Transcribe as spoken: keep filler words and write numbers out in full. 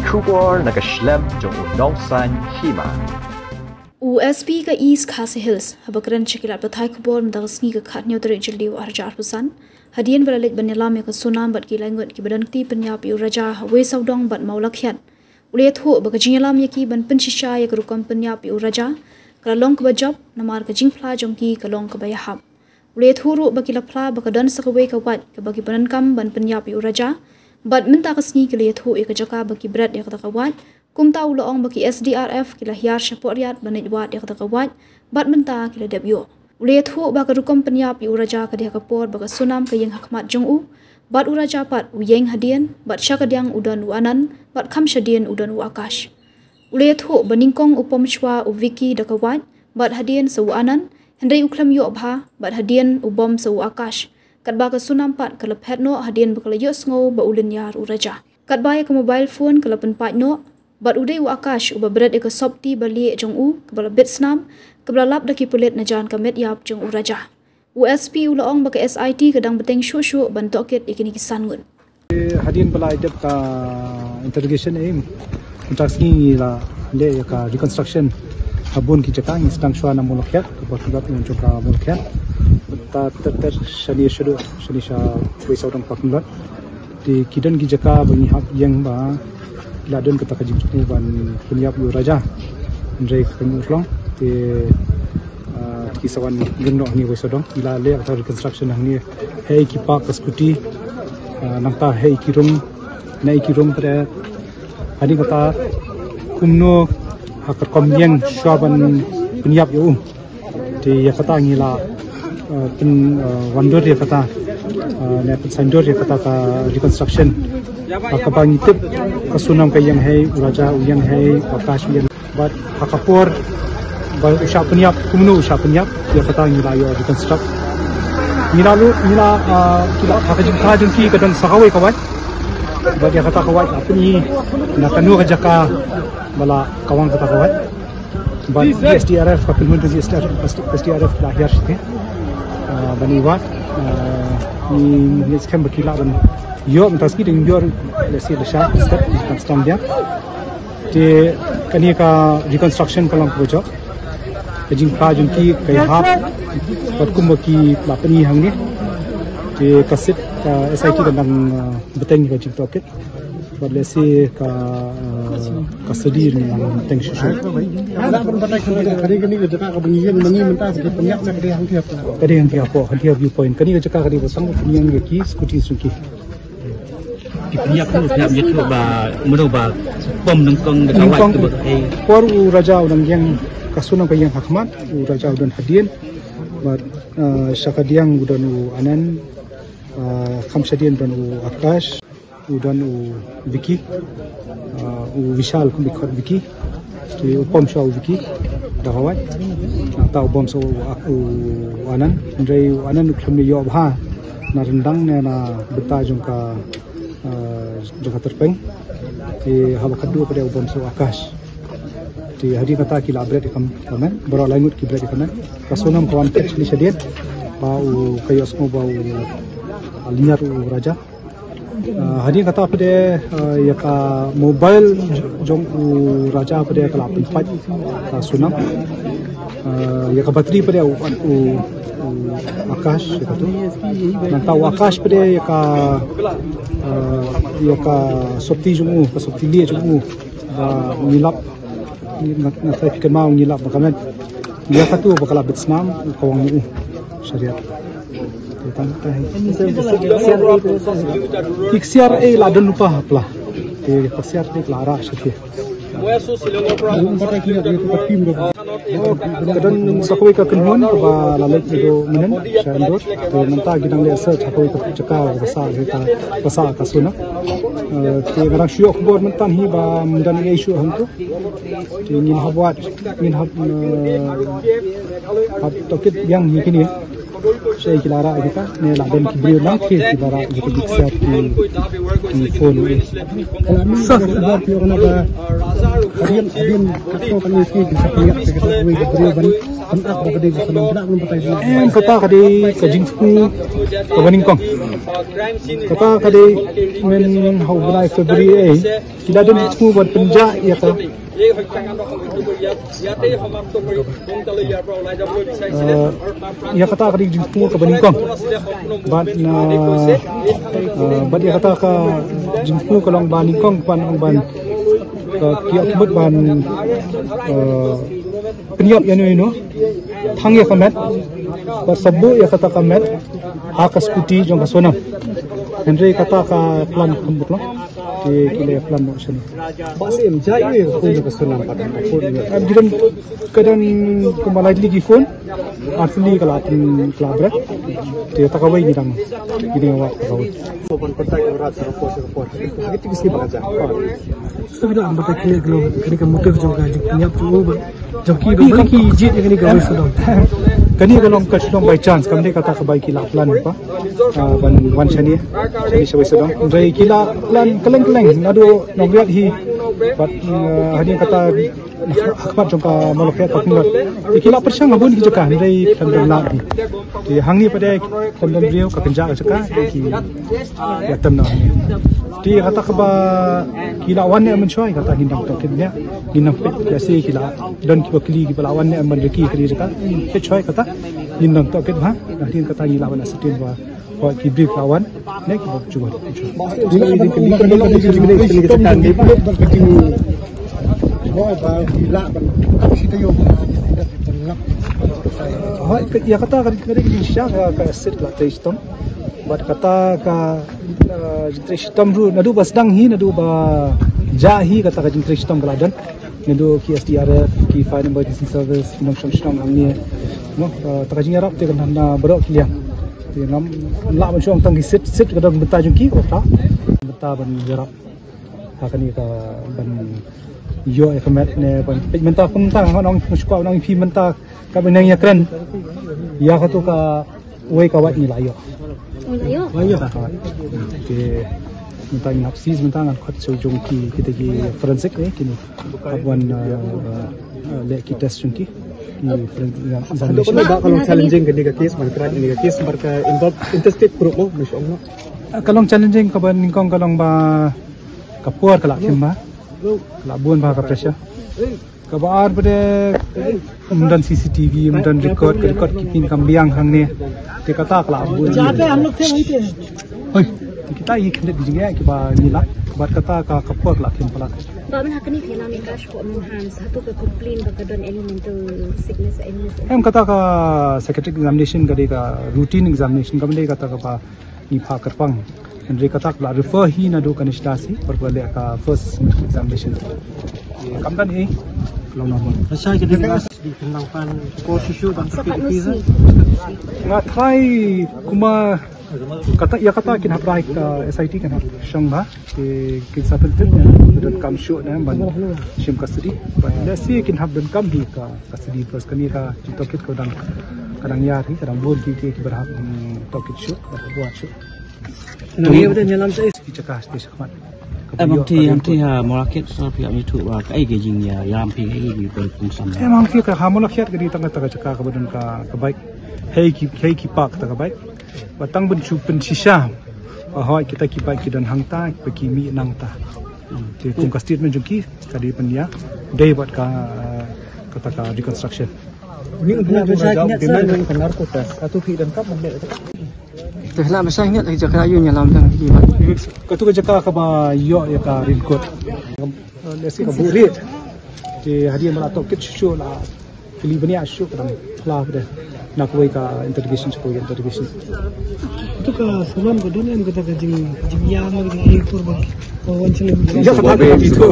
Khubor na ka shlem jong u nongsan hima. U S P ka East Khasi Hills haba kren sha ki lad pathai khubor mynta ka sngi ka khathynñiew tarik Jylliew arhajar arphew san, hadien ba la leit ban ïalam ïa ka Sonam bad ki laingut kiba don kti pynïap ïa u Raja ha Wei Sawdong bad Mawlakhiat, u la ïathuh ba ka jingïalam ïa ki ban pynshisha ïa ka rukom pynïap ïa u Raja ka la long kaba jop namar ka jingphla jong ki ka long kaba ïahap. U la ïathuh ruh ba ki la phla ba ka don sa kawei ka wait kaba ki pyndonkam ban pynïap ïa u Raja, bad mynta ka sngi ki la ïathuh ïa ka jaka ba ki bret ïa kata ka wait. Kumta u la ong ba ki S D R F ki la hiar shapoh riat ban leit wad ïa kata ka wait, bad mynta ki la dep ïoh. U la ïathuh ba ka rukom pynïap ïa u Raja ka dei ha ka por ba ka Sonam ka ïeng ha khmat jong u, bad u Raja pat u ïeng hadien, bad sha kadiang u don u Anand, bad kham shadien u don u Akash. U la ïathuh ba nyngkong u pom shuwa u Vicky da ka wait, bad hadien sa u Anand, hynrei u khlem ïoh bha, bad hadien u bom sa u Akash. Katba ka Sonam pat ka la phet noh hadien ba ka la ïohsngew ba u lyniar u Raja. Katba ïa ka mobile phone ka la pynpait noh, bad u dei u Akash uba bret ïa ka sopti ba lieh jong u kaba la bit snam, kaba la lap da ki pulit na jan ka met ïap jong u Raja. U S P u la ong ba ka S I T ka dang bteng shuh shuh ban tohkit ïa kine ki san ngut. Hadien ba la dep ka interrogation, eh, mynta ka sngi ngi la leh ïa ka reconstruction ha bun ki jaka. Ngi sdang shuwa na Mawlakhiat, ka parking lot jong ka Mawlakhiat. Mynta ter ter shane shaduh, shane sha Wei Sawdong parking lot. Te ki don ki jaka ba ngi hap ïeng ba ki la don kata ka jingsngew ban pynïap ïa u Raja. Hynrei ka kynmaw shlong te, ah, ki sa wan ïeng noh hangne Wei Sawdong. Ngi la leh kata reconstruction hangne, hei ki park ka scooty, ah, nangta hei ki rung, na ki rung pat. Hadien kata kumno ha ka rukom ïeng shuwa ban pynïap ïa u. Te ïa kata ngi la, eh, pyn, eh, wandur ïa kata, eh, ne pynsaiñdur ïa kata ka reconstruction. Ha kaba ngi tip ka Sonam ka ïeng hei, u Raja u ïeng hei, u Akash u ïeng. Bad ha ka por ba u shah pynïap, kumno u shah pynïap, ïa kata ngi la ïoh reconstruct. Ngi la lu, ngi la, eh, ki la, ha ka jingkha jong ki ka don sa kawei ka wait. Bad ïa kata ka wait la pyni na kano ka jaka ba la kawang kata ka wait. Bad S D R F, ka kynhun jong S D R F, S D R F la hiar shatei, ah, ban ïa wad, ah, ngi, ngi skhem ba ki lah ban ïoh mynta ka sngi, dang ïoh lehse lashai step, kan sdang biang. Te kane ka reconstruction ka long kaba jop. Ka jingphla jong ki ka ïahap, bad kumba ki la pyni hangne. Te ka sit, ka S I T ka dang, ah, bteng ka jingtohkit. Bad lehse ka, eh, ka study ngi nang teng shuh shuh. Ka dei kane ka jaka kaba ngi ïeng mynta, ka dei hangtei hapoh, hangtei ha viewpoint. Kane ka jaka ka dei ba tang pynïeng ïa ki scooty jong ki. Ki pynïap, ki pynïap ïa ki ba mano ba bom nyngkong da ka wait. Nyngkong, ka ba, eh, por u Raja u dang ïeng, ka Sonam ka ïeng ha khmat, u Raja u don hadien. Bad, eh, sha kadiang u don u Anand, eh, kham shadien don u Akash. U don u Vicky, ah, u Vishal kum i khot Vicky. Te u pom shuwa u Vicky da ka wait. Nangta u bom shuwa u, u Anand. Hynrei u Anand u khlem ïoh bha na ryndang ne na bynta jong ka, ah, jong ka tyrpeng. Te haba khadduh pat u bom shuwa u Akash. Te hadien kata ki la bret ïa ka met. Baroh lai ngut ki bret ïa ka met. Ka Sonam ka wan phet shane shadien. Ba u ka ïohsngew ba u, ah, lyniar u Raja. Ah, hadien kata pat, ah, ïa ka mobile jong u Raja pat ka la pynpait ka Sonam. Ah, ïa ka battery pat u, u, u Akash ïa katu. Nangta u Akash pat ïa ka, ah, ïa ka sopti jong u, ka sopti lieh jong u. Ba ngi lap, nga, nga trai phi kynmaw ngi lap ba ka met. Ïa katu ba ka la bit snam, u kawang u. Shariat. Ki ksiar ei la don lypa ha pla. Ki ksiar ei la rah sha ki. Oh, ka don sa kawei ka kynhun kaba la leit naduh mynnin sha Indore. Te mynta ki dang leit search ha kawei ka jaka ba sah ka, ba sah ka Sonam. Eh, te nga dang shu ïoh khubor mynta hi ba ym don ei shuh hangto. Te ngin hap wad, ngin hap, eh, hap tohkit biang ïa kine. Sha ki la rah kita ne la don ki briew lang ki ki la rah kita ki set ki ki phone. Sa ki bar ki ong na ba hadien hadien ka to kan ki ki sa ki ki ki briew ban ban ak ba ka dei ka sa ban ban batai. Em kata ka dei ka jingthmu ka ba nyngkong. Kata ka dei mynhynnin ha u bnai February eh. Ki la don jingthmu ban pynjah ïa ka. Eh, ïa kata ka dei jingthmu ka ba nyngkong. Bad na, eh, bad ïa kata ka jingthmu ka long ba nyngkong ban ong ban, eh, ki ïa khmut ban, eh, pynïap ïano ïano. Thang ïa ka met. Bad sa buh ïa kata ka met ha ka skuti jong ka Sonam. Hynrei kata ka plan kham bit lang. Te ki la plan noh shane. Ba sim ja ïa ka phone ka Sonam pat ka phone ïa. Em, ki don ka don kumba lai tylli ki phone. Ar tylli ka la pyn ka la bret. Te ta kawei ngi dang ngi dang wad ta kawei. Phone contact ïa rat sa report sa report. Kita ki sni ba ka ja. Kita ki dang ba ta kine ka long kane ka motive jong ka jingpynïap jong u ba jong ki ba ki jied ïa kane ka wei sdang. Kane ka long ka sdang by chance, kam dei kata ka bai ki la plan ba, ah, ban wan shane, shane sha wei sdang. Hynrei ki la plan kylleng kylleng naduh Nongriat hi bad, ah, hadien kata ha khmat jong ka Mawlakhet parking lot. Te ki la pyrshang ha bun ki jaka hynrei khlem don lad hi. Te hangne pat de khlem don briew, ka kynjah ka jaka te ki ïa tem noh hangne. Te kata kaba ki la wan ne mynshuwa kata ngin dang tohkit ne ngin nang peit ïa se ki la don kiba kylli kiba la wan ne ban riki kri jaka. Peit shuwa kata ngin dang tohkit bha. Hadien kata ngi la wan ascertain ba Hooid, ki briew ki la wan ne kiba ju wan. Hooid, ïa kata ka dei ka dei ka jingshisha ka, ka acid ka la trei shitom. Bad kata ka, eh, jingtrei shitom ruh naduh ba sdang hi, naduh ba jah hi kata ka jingtrei shitom ka la don. Naduh ki S D R F, ki Fire and Emergency Service, ki nongshong shnong hangne. No, eh, kata ka jingïarap te ka na, na baroh ki liang. Te ngam lah ban shu ong tang ki sit, sit ka don bynta jong ki, kata bynta ban ïarap. Ha kane ka ban ïoh ïa ka met ne ban peit mynta, kumta nga ong shu kwah ong ïa phi mynta ka ban nang ïakren ïa katu kawei ka wait ngi la ïoh. Oh, la ïoh? La ïoh. Te mynta ngi hap seize, mynta ngan khot sha u jong ki, kita ki forensic, eh, kine. Hap wan, uh, uh, leh ki test jong ki. Ki forensic examination. Haduh katno ba ka long challenging kane ka case, ban crack kane ka case, namar ka involve interstate group mo, me shu ong noh. Ah, ka long challenging kaba nyngkong ka long ba ka por ka la khim bha. Ka la bun bha ka pressure. Kaba ar pat de ym don C C T V, ym don record, ka record keeping kam biang hangne. Te kata ka la bun. Hoi, te kita hi khyndiat ki jingeh kiba ngi lah, bad kata ka, ka por ka la khim palat. Ba mynta kane ka ïalam ïa ka shkor Nonghan, hato ka complain ba ka don any mental sickness, illness? Em, kata ka psychiatric examination ka dei ka routine examination, kam dei kata kaba ngi phah kyrpang. Hynrei kata ka la refer hi naduh ka Nishdas hi, por ba leh ka first medical examination. Ïa, kam don hi, long normal. Lashai ka dei ka di pynlong pan por shisha ban. Sa pat nusi. Nga try kumba kata, ïa kata kin hap rai ka S I T kin hap shong bha. Te kin sa pyntip ne, donkam shuh ne ban shim custody. Bad lehse kin hap donkam hi ka custody, because kane ka jingtohkit ka dang, ka dang ïar hi, ka dang bun ki, ki, kiba hap, mm, tohkit shuh, kiba hap wad shuh. Nang ïa ba dei ïalam sa is. Ki jaka sha shakhmat. Em, hangti, hangti ha Mawlakhet sa phi ïa ïathuh ba kaei ka jingïalam phi, kaei ka jingpynkhuid sam. Em, hangti ka ha Mawlakhet ka dei tang kata ka jaka kaba don ka, ka bike. Hei ki, hei ki park kata ka bike. Ba tang ban shu pynshisha ba hooid kita ki bike ki don hangta, ba ki mih nangta. Te kum ka statement jong ki ka dei ban ïa dei bad ka, eh, kata ka reconstruction. Ni untuk jong ka jauh demand ka narco test. Atu ki dan kap ban leh. Te hla masa ngat lagi jaka ayu nyalam tang ki bike. Katu ka jaka kaba ïoh ïa ka raincoat. Lehse ka buh rit. Te hadien ba la tohkit shuh shuh la kylli bniah shuh ka dang phla ka dei na kawei ka interrogation, sha kawei ka interrogation. Katu ka Sonam ka don em kata ka jing, jingïam ka jingïakur ba ka wan sha lem. Ïa kata ka dei tu.